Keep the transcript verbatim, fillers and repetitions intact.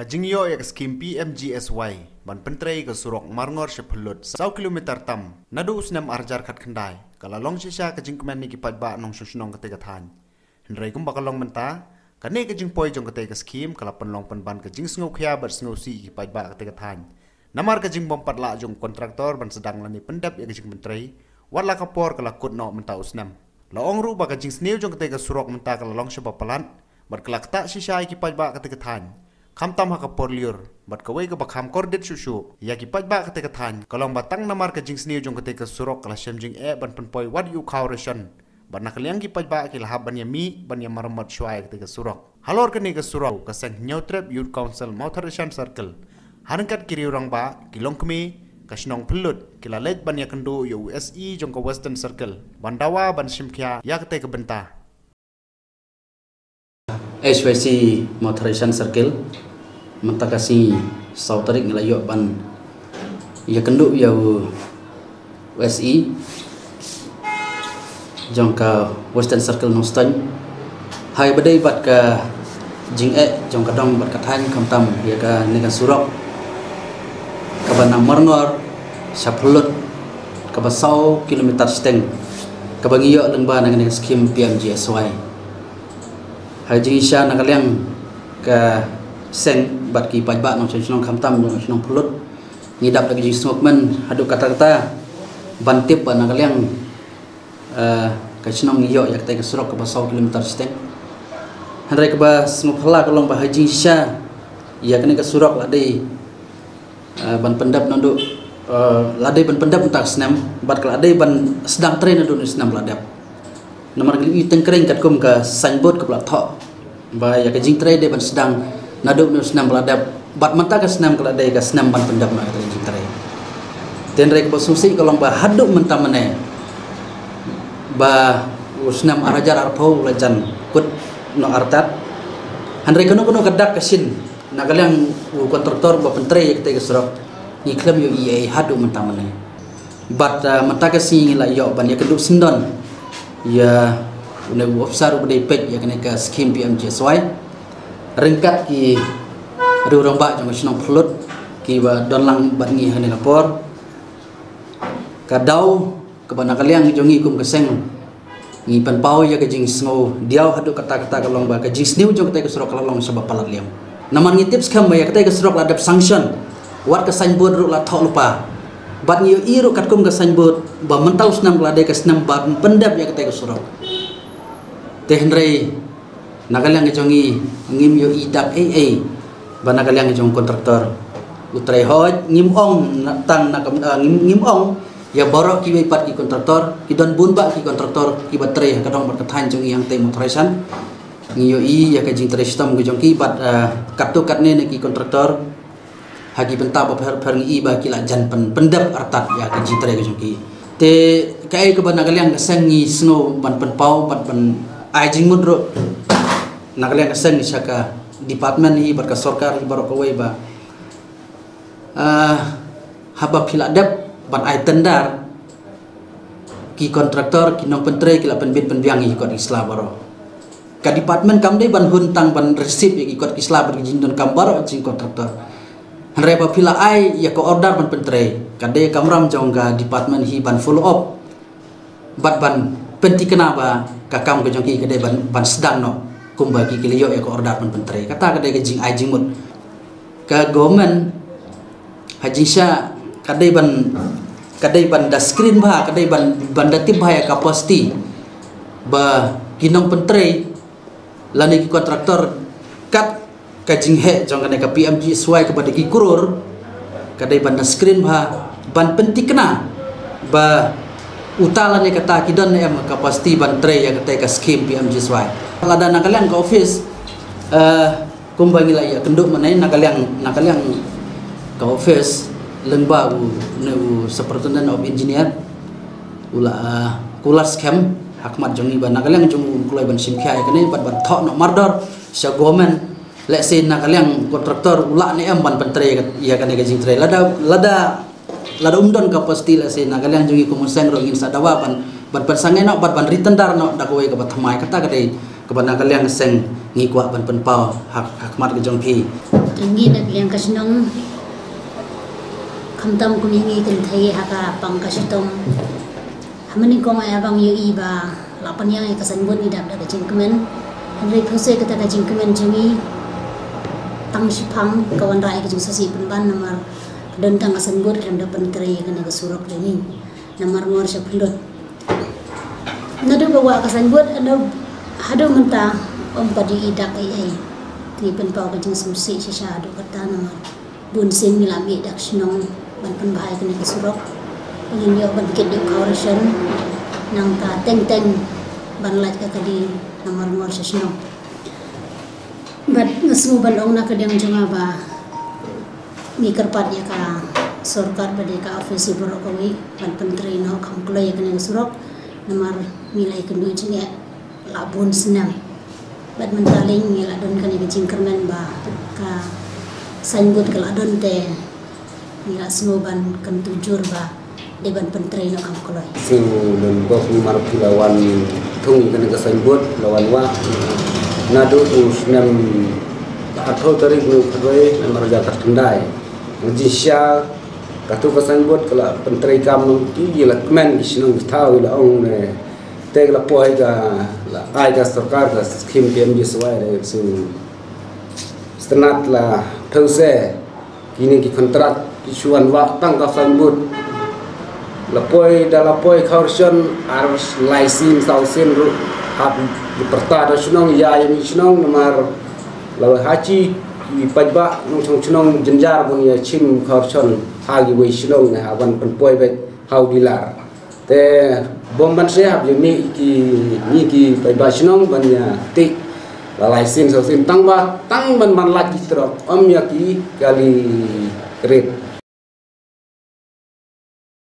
Jingïoh ïa ka skhim P M G S Y ban pyntrei ka surok Marngor sha Phyllud, saw kilometer tam, naduh u snem ar hajar khatkhyndai, ka la long shisha ka jingkmen ïa ki paidbah nongshong shnong katei ka thaiñ. Hynrei kumba ka long mynta, kane ka jingpoi jong katei ka skhim ka la pynlong pynban ka jingsngewkhia bad sngewsih ïa ki paidbah katei ka thaiñ. Namar ka jingbym pat lah jong u kontraktor ban sdang lane pyndep ïa ka jingpyntrei, wat la ka por ka la kut noh mynta u snem. La ong ruh ba ka jingsniew jong katei ka surok mynta ka la long shaba palat, bad ka la ktah shisha ïa ki paidbah katei ka thaiñ, khamtam ha ka por lyiur. Bad kawei kaba kham kordit shuh shuh ïa ki paidbah katei ka thaiñ ka long ba tang namar ka jingsniew jong katei ka surok ka la shem jingeh ban pynpoi wat ïa u khaw ration, bad na ka liang ki paidbah ki la hap ban ïamih ban ïamaramot shuwa ïa katei ka surok. Halor kane ka surok, ka seng Hynñiewtrep Youth Council Mawthadraishan Circle, ha ryngkat ki riew rangbah, ki longkmie ka shnong Phyllud, ki la leit ban ïakynduh ïa u S E jong ka Western Circle ban dawa ban shimkhia ïa katei ka bynta. H Y C Mawthadraishan Circle, mynta ka sngi saw tarik ngi la ïoh ban ïakynduh ïa u S E jong ka Western Circle Nongstoiñ, ha kaba dei bad ka jingeh jong ka dong bad ka thaiñ, khamtam ïa kane ka surok kaba na Marngor sha Phyllud, kaba saw kilometer shiteng, kaba ngi ïoh lyngba na kane ka skhim P M G S Y. Ha ka jingshisha na ka liang ka seng bad ki paidbah nongshong shnong, khamtam nongshong shnong Phyllud, ngi dap da ka jingsngewkmen haduh katta katta ban tip ba na ka liang, eh, ka shnong ngi ïoh ïa katei ka surok kaba saw kilometer shiteng. Hynrei kaba sngewphylla ka long ba ha ka jingshisha ïa kane ka surok la dei, eh, ban pyndep naduh, eh, la dei ban pyndep mynta ka snem, bad ka la dei ban sdang trei naduh une u snem ba la dep. Namar ngi la ïohi tyngkreiñ katkum ka signboard kaba la thoh ba ïa ka jingtrei dei ban sdang naduh une u snem ba la dep, bad mynta ka snem ka la dei ka snem ban pyndep noh ïa ka jingtrei. Te hynrei kaba sngewsih ka long ba haduh mynta mynne, ba u snem ar hajar arphew u la jan kut noh artat, hynrei kano kano ka dak ka shin na ka liang u kontraktor ba pyntrei ïa katei ka surok, ngi khlem ïohi ei ei haduh mynta mynne. Bad, ah, mynta ka sngi ngi la ïoh ban ïakynduh syndon ïa une u ophisar uba dei peit ïa kane ka skhim P M G S Y, ryngkat ki riew rangbah jong ka shnong Phyllud kiba don lang bad ngi ha kane ka por. Ka daw kaba na ka liang jong ngi kum ka seng, ngi pynpaw ïa ka jingsngew diaw haduh katta katta ka long ba ka jingsniew jong katei ka surok ka la long shaba palat liam. Namar ngi tip skhem ba ïa katei ka surok la dep sanction, wat ka signboard ruh la thoh lypa. Bad ngi ïohi ruh katkum ka signboard ba mynta u snem ka la dei ka snem ban pyndep ïa katei ka surok. Te hynrei na ka liang ka jong ngi, ngim ïohi dak ei ei ba na ka liang ka jong u kontraktor u trei. Hooid, ngim ong na, tang na ka, ah, ngim, ngim ong ïa baroh kiwei pat ki kontraktor, ki don bun bah ki kontraktor kiba trei ha ka dong bad ka thaiñ jong ngi hangtei Mawthadraishan. Ngi ïohi ïa ka jingtrei shitom ka jong ki bad, ah, katto katne na ki kontraktor ha ki bynta bapher bapher ngi i ba ki la jan pyn, pyndep artat ïa ka jingtrei ka jong ki. Te kaei kaba na ka liang ka seng ngi sngew ban pynpaw bad ban ai jingmut ruh na ka liang ka seng sha ka department hi bad ka sorkar hi baroh kawei ba, ah, haba phi la dep ban ai tender, ki kontraktor, ki nongpyntrei ki la pynbit pynbiang ïa ki kot ki sla baroh. Ka department kam dei ban hun tang ban receive ïa ki kot ki sla bad ki jingdonkam baroh jong ki kontraktor. Hynrei ba phi la ai ïa ka order ban pyntrei, ka dei kamram jong ka department hi ban follow up bad ban pynthikna ba ka kam ka jong ki ka dei ban, ban sdang noh kumba ki, ki la ïoh ïa ka order ban pyntrei. Kata ka dei ka jingai jingmut. Ka government ha jingshisha ka dei ban, ka dei ban da screen bha, ka dei ban, ban da tip bha ïa ka capacity ba ki nongpyntrei lane ki kontraktor kat ka jingheh jong kane ka P M G S Y kaba da ki klur, ka dei ban da screen bha ban pynthikna ba uta lane kata ki don ne em ka capacity ban trei ïa katei ka skhim P M G S Y. Lada na ka liang ka office, eh, kumba ngi la ïakynduh mynne, na ka liang, na ka liang ka office lyngba u, ne u Superintendent of Engineer u la, ah, kular skhem ha khmat jong ngi ba na ka liang jong u un kloi ban shim khia ïa kane bad ban thoh noh mardor sha government. Lehse na ka liang kontraktor u lah ne em ban pyntrei ïa kane ka jingtrei. Lada, lada, lada um don capacity, lehse na ka liang jong ngi kum u seng ruh ngin sa dawa ban, ban pynsangeh noh bad ban re-tender noh da kawei kaba thymmai. Kata ka dei Kaba na ka liang ka seng ngi kwah ban pynpaw ha, ha khmat ka jong phi. Ngi na ka liang ka shnong, khamtam kum ngi kynthei ha ka pang ka shitom. Ha mynnyngkong ïa bang ïohi ba la pynïang ïa ka signboard ngi dap da ka jingkmen. Hynrei pynse kata ka jingkmen jong ngi tang shiphang ka wanrah ïa ka jingsngewsih pynban namar ka don tang ka signboard khlem da pyntrei ïa kane ka surok jong ngi. Namar ngor sha pynlut. Naduh ba wah ka signboard, naduh haduh mynta ym pat ïohi dak ei ei. Ngi pynpaw ka jingsngewsih shisha haduh katta namar bun sien ngi la mih da ka shnong ban pynbha ïa kane ka surok. Ba ngin ïoh ban kit ïa u khaw ration nangta teng teng ban lait ka kali namar ngor sha shnong. Bad nga sngew ban ong na ka liang jong nga ba ngi kyrpad ïa ka sorkar bad ïa ka office baroh kawei ban pyntrei noh kham kloi ïa kane ka surok namar ngi la ïakynduh jingeh la bun snem. Bad mynta lei ngi la don kane ka jingkyrmen ba ka signboard ka la don te ngi la sngew ban kyntu jur ba dei ban pyntrei noh kham kloi. Sngewdon bok namar phi la wan thung kane ka signboard la wan wah naduh u snem arphew tarik u February namar ja ka thyndai. Ngi jingshisha katu ka signboard ka la pyntrei kam nong ki la kmen ki shnong ki thaw la ong ne te ka la poi ka la ai ka sorkar ka skim P M G S Y de su stenat la those kine ki kontrak ki shu wan wah tang ka signboard. La poi da la poi khaw ration ar lai sien saw sien ruh hap ki pyrta da shnong ïa ïa ni shnong namar la wei hachi ki paidbah nongchong shnong jynjar bun ïa chim khaw ration ha ki wei shnong ne ha ban pynpoi beit ha u dilar. Te bom ban se hap ïa mih ki ngi ki paidbah shnong ban ïa tik la lai sien saw sien tang ba tang ban ban lait ki trok ym ïa ki kali kret.